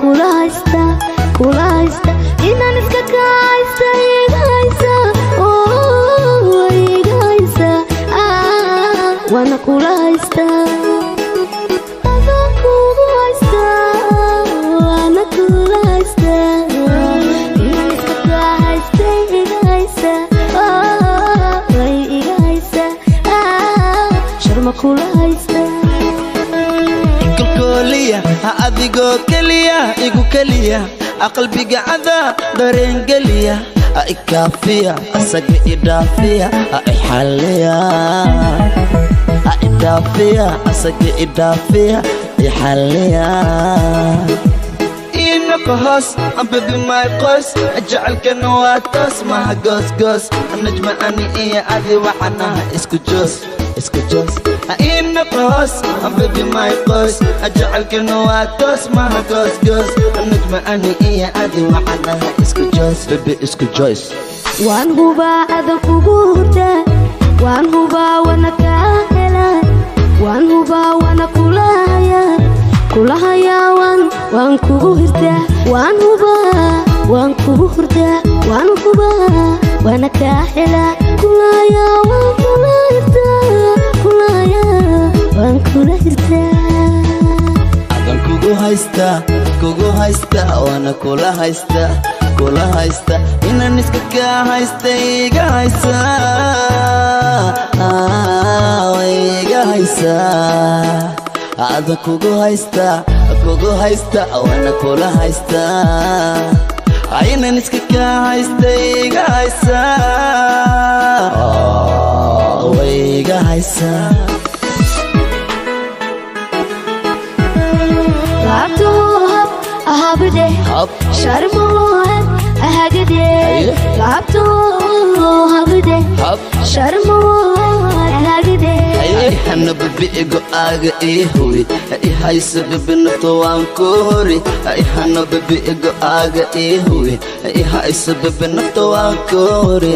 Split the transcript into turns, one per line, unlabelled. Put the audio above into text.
Kula haysta, kula haysta, inaan iska kaa haysta iga haysa, oh, iga haysa, ah, waana kula haysta, adaan kugu haysta, waana kula haysta, inaan iska kaa haysta iga haysa, oh, way iga haysa, ah, Sharma kula haysta.
Kalkooliya ha adigoo keliya igu keliya, qalbiga cadaa dareengeliya, ha ikaafiya asaga idhaafiya, ha ixalliya, ha idhaafiya asaga idhaafiya, ixalliya. Inaka hoos baby my qoys, jecelkana waa toos, maha goosgoos. Najma, ani iyo adi waxanaha isku joos, isku joos. Inaka hoos baby my qoys, jecelkana waa toos, maha goosgoos. Najma, ani iyo adi waxanaha isku joos, baby, isku joos.
Waan hubaa adan kugu hurdaa, waan hubaa wana kaa helaa, waan hubaa wana kula hayaa, kula hayaa, waan kugu hirtaa, waan hubaa waan kugu hurdaa, waan hubaa wana kaa helaa, kula hayaa, waan kula hirtaa, kula hayaa, waan kula hirtaa.
Adan kugu haysta, kugu haysta, waana kula haysta, kula haysta, inaan iska kaa haysta iga haysa, way iga haysa. Adan kugu haysta, kugu haysta, waana kula haysta, inaan iska kaa haysta iga haysa, way iga haysa.
Laabtuhu hab ahabde
hab
sharmuhad ahagade.
Haye.
Laabtuhu habde
hab
sharmuhad ahagade.
Hana baby igo aaga ii huwi, i hayso baby, nafta waan ku hori. Hana baby igo aaga ii huwi, i hayso baby, nafta waan ku hori.